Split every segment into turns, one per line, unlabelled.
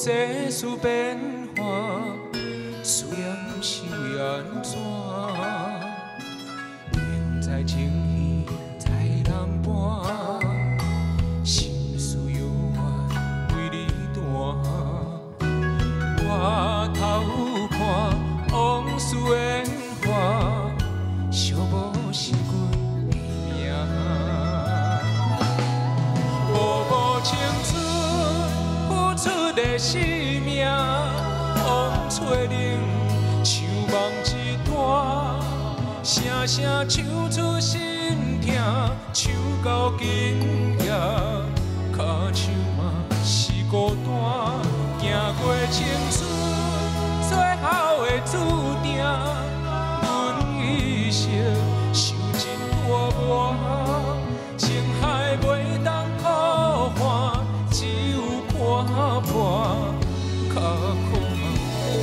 世事變化，思念是為按怎？明知情魚在人伴，心事猶原為你彈。回頭看往事煙花，寂寞是阮的命。無無青春付出的生命，風吹冷，像夢一段，聲聲唱出心痛，唱到今夜，跤手嘛是孤單，行過青春最後的注定，阮一生受盡折磨，情海袂當苦看，只有看破，較苦嘛繼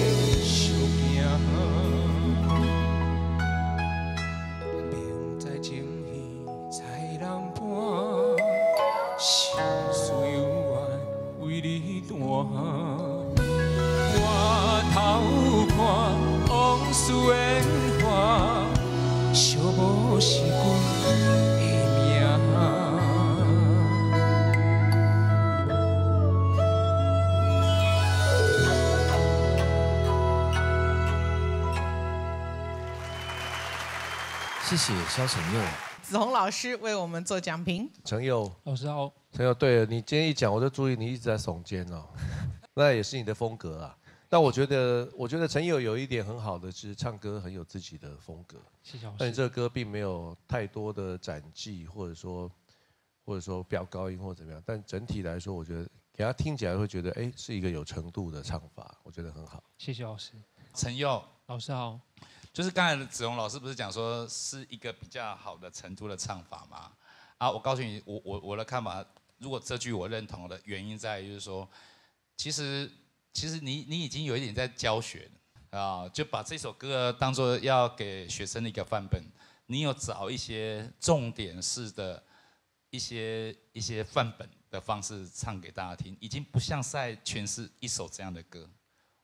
續行。明知情魚在人伴，心事猶原為你彈。回頭看往事煙花，寂寞是阮的命。
謝謝蕭承佑。
子鴻老師為我們做講評。
承佑，
老師好。
承佑，對了，你今天一講，我就注意你一直在聳肩哦，那也是你的風格啊。但我覺得承佑有一點很好的是唱歌很有自己的風格。
謝謝老師。
但你這個歌並沒有太多的展技，或者說飆高音或怎麼樣。但整體來說，我覺得給他聽起來會覺得，哎，是一個有程度的唱法，我覺得很好。
謝謝老師。
承佑，
老師好。
就是剛才子鴻老師不是講說是一個比較好的程度的唱法嗎？啊，我告訴你，我的看法，如果這句我認同的原因在於就是說，其實你已經有一點在教學啊，就把這首歌當做要給學生的一個範本，你有找一些重點式的一些範本的方式唱給大家聽，已經不像在詮釋一首這樣的歌，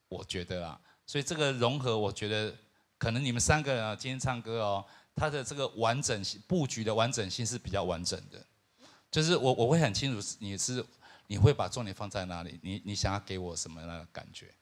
我覺得啦，所以這個融合，我覺得。可能你們三個人啊，今天唱歌哦，他的這個完整性布局的完整性是比較完整的，就是我會很清楚你會把重點放在哪裡，你想要給我什麼樣的感覺。